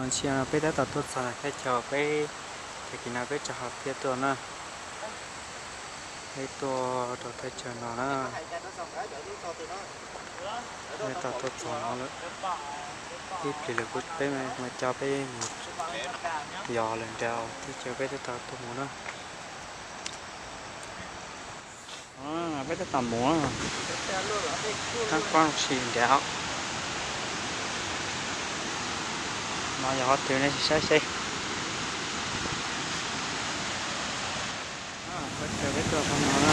Ntsia no peb tab tom tuaj txog thaj chaw peb, tag kis no peb rov hauv thiab tuaj na. Peb tuaj rau thaj chaw no na. Peb tab tom tuaj txog no lawm. Ib pliag lawm kuv peb mus coj peb mus yos lawm nram thaj chaw peb tab tom tuaj mus na. Peb tab tom mus, tab kob si nrad. No yog qhov twg nej sim saib seb. Peb tuaj qhov no na.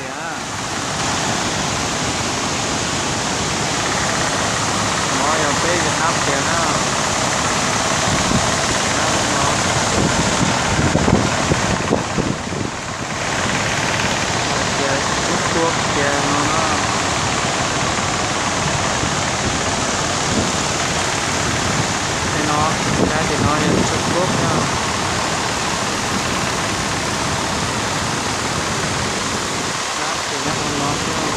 Tias, no yog peb Vietnam tias na. Tias cub tuab kiag no na. Tej no, cab tim no yog Trung Quốc na. Cab tim nyob hauv no xwb.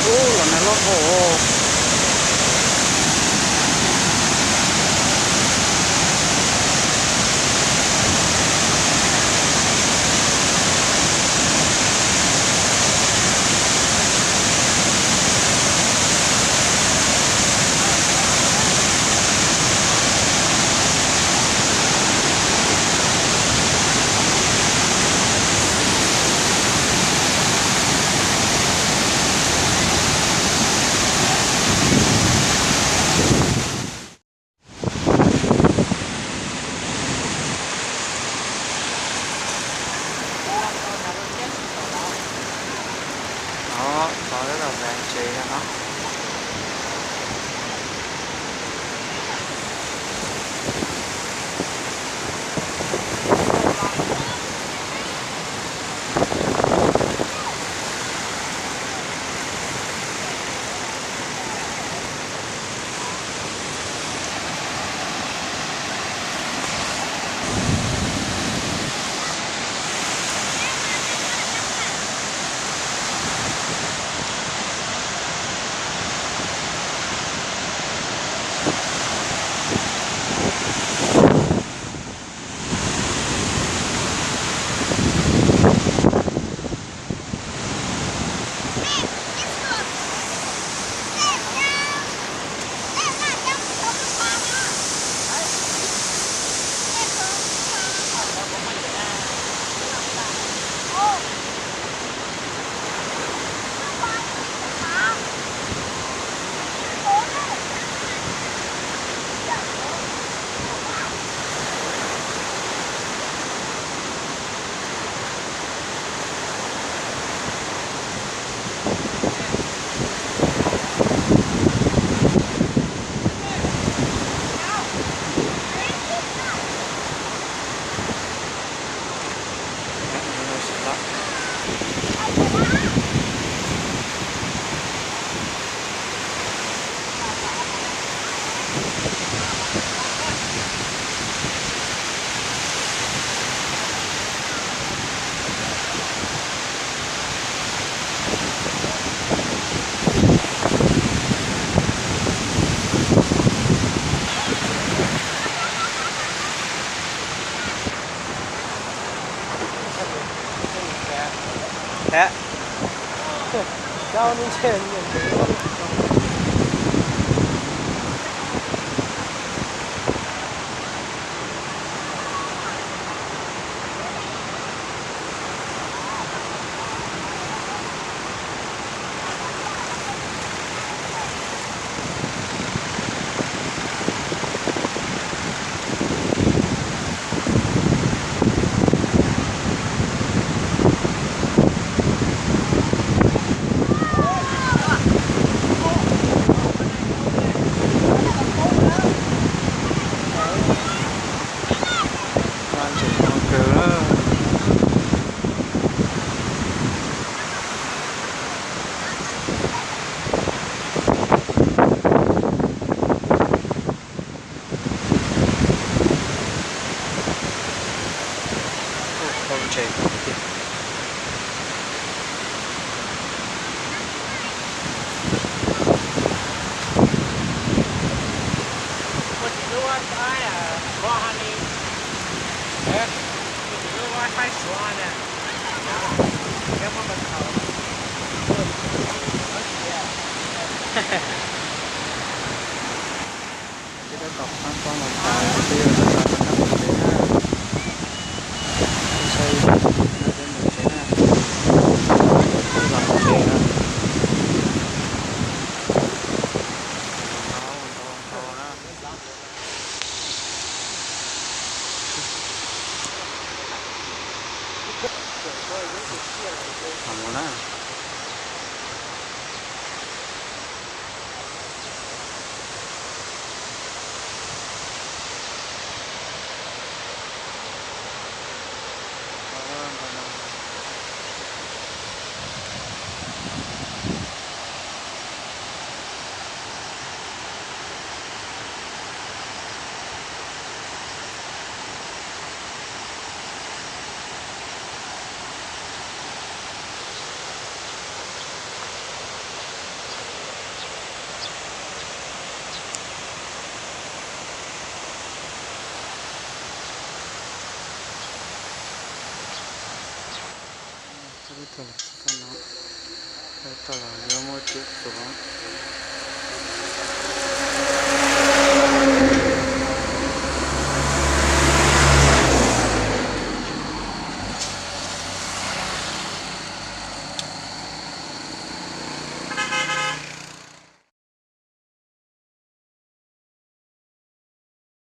Ub, los nag loj hos. Os, txog lawm, los mus tsev no. Vaj ntseem no kawg lawm. Tau tsev no tiag. Peb tab tom qab tuaj los tas, peb yuav rov los rau nram tsev na. Peb saib no peb mus tsev na. Peb los mus tsev na. Ntau ntau ntau na. Mus na. Peb tuaj los txog no, peb tuaj los yuav muab cem txuas.